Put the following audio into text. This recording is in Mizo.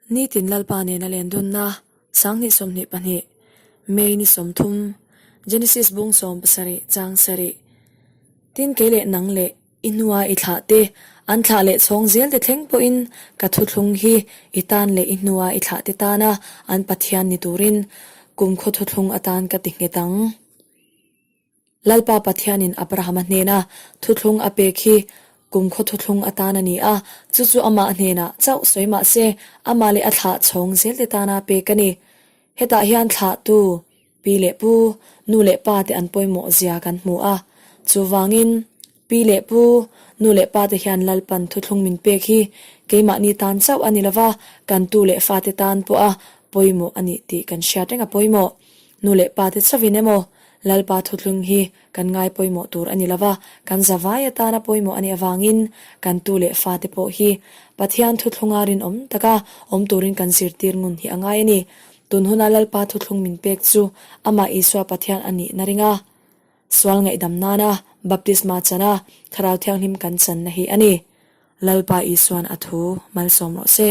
Nitin Lalpa nena len dunna 2022 May ni 30 Genesis bung 17 chang sarih Tin kei leh nang leh i hnua i thlah te an thlah leh chhawng zel te thleng pawhin ka thuthlung hi i tan leh i hnua i thlah te tana an Pathian ni turin kumkhaw thuthlung atan ka ti nghet ang. Lalpa Pathianin Abrahama hnena thuthlung a pek hi kumkhaw thuthlung atan a ni a, chu chu amah hnenah chauh sawi mah se, amah leh a thlah chhawng zelte tana pek a ni. Hetah hian thlahtu, pi leh pu, nu leh pa te an pawimawh zia kan hmu a. Chuvangin, pi leh pu, nu leh pa te hian Lalpan thuthlung min pek hi keimahni tan chauh a ni lova, kan tu leh fate tan pawha pawimawh a nih tih kan hriat reng a pawimawh. Nu leh pa te chauhin emaw, Lalpa thuthlung hi kan ngai pawimawh tur a ni lova, kan zavai atana pawimawh a nih avangin kan tu leh fa te pawh hi Pathian thuthlunga rinawm taka awm turin kan zirtir ngun hi a ngai a ni. Tun huna Lalpa thuthlung min pek chu amah Isua Pathian a nihna ringa sual ngaihdam nana baptisma chana Thlarau Thianghlim kan channa hi a ni. Lalpa Isuan a thu malsawm rawh se.